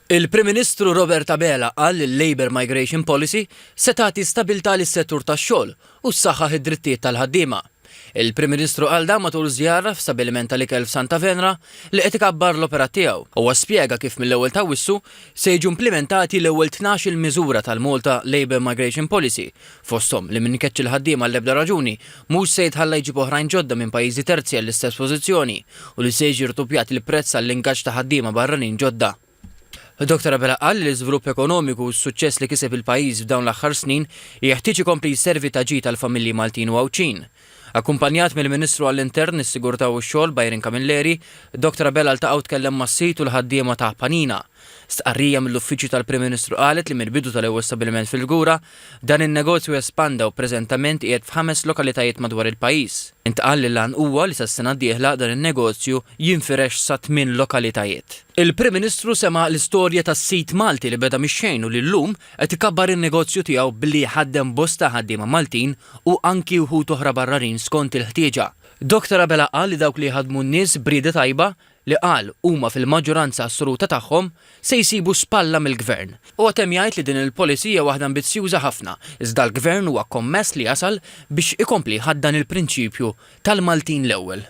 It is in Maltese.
Il-Prim Ministru Robert Abela qal li l-Labour Migration Policy se tagħti stabilità lis-settur tax-xogħol u ssaħħaħ id-drittijiet tal-ħaddiema. Il-Prim Ministru qal dan matul żjara f'stabbiliment tal-ikel f'Santa Venera li qed ikabbar l-operat tiegħu. Huwa spjega kif mill-ewwel t'Awwissu se jiġu implimentati l-ewwel 12-il miżura tal-Malta Labour Migration Policy, fosthom li min ikeċċi l-ħaddiema għall-ebda raġuni mhux se jitħalla jġib oħrajn ġodda minn pajjiżi terzi għall-istess pożizzjoni u li se jiġi rduppjat il-prezz għall-ingaġġ ta' ħaddiema barranin ġodda. Dottor Abela qal li l-iżvilupp ekonomiku u s-suċċess li kiseb il-pajjiż f'dawn l-aħħar snin jeħtieġ ikompli jservi ta' ġid għall-familji Maltin u Għawdxin. Akkumpanjat mill-Ministru għall-Intern, is-Sigurtà u x-Xogħol Byron Camilleri, Dottor Abela ltaqa' u tkellem mas-sid u l-ħaddiema ta' Panina. Stqarrija mill-Uffiċċju tal-Prim Ministru qalet li mill-bidu tal-ewwel stabbiliment fil-Fgura, dan in-negozju espanda u preżentament qiegħed f'ħames lokalitajiet madwar il-pajjiż. Intqal li l-għan huwa li sas-sena d-dieħla dan in-negozju jinfirex sa tmien lokalitajiet. Il-Prim Ministru sema' l-istorja tas-sid Malti li beda mix-xejn u li llum qed ikabbar in-negozju tiegħu billi jħaddem bosta ħaddiema Maltin u anki wħud oħra barranin skont il-ħtieġa. Dottor Abela qal li dawk li jħaddmu n-nies b'rieda tajba li qal huma fil-maġġoranza assoluta tagħhom, se jsibu spalla mill-Gvern. Huwa temm jgħid li din il-policy hija waħda ambizzjuża ħafna, iżda l-Gvern huwa kommess li jasal biex ikompli jħaddan il-prinċipju tal-Maltin l-ewwel.